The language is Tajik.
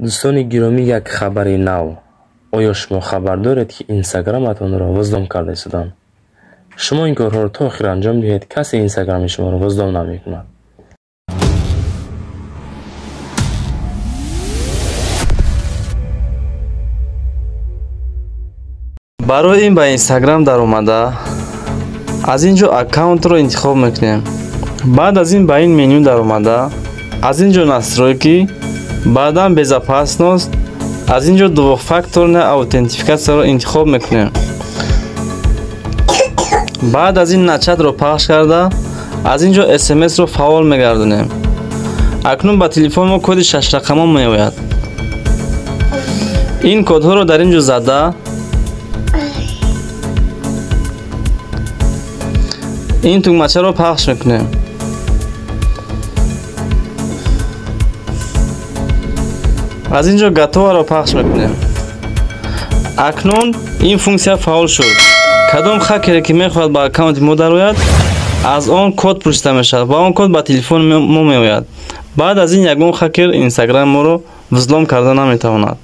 Дӯстони гиромӣ, як хабари нав. Оё шумо хабар доред, ки инстаграматонро взлом карда истоданд? Шумо ин корҳоро то охир анҷом диҳед, касе инстаграми шуморо взлом намекунад. Барои ин ба Инстаграм даромада, аз ин ҷо аккаунтро интихоб мекунем. Баъд аз ин ба ин меню даромада, аз ин ҷо настройки, баъдан безопасност, аз ин ҷо двухфакторная аутентификатсияро интихоб мекунем. Баъд аз ин начатро пахш карда, аз ин ҷо смсро фаъол мегардонем. Акнун ба телефони мо коди шашрақамон меояд. Ин кодҳоро дар ин ҷо зада, ин тугмачаро пахш мекунем. Аз ин ҷо готоваро пахш мекунем. Акнун ин функсия фаъол шуд. Кадом хакере ки мехоҳад ба аккаунти мо дарояд, аз он код пурсида мешавад ва он код ба телефони мо меояд. Баъд аз ин ягон хакер инстаграми моро взлом карда наметавонад.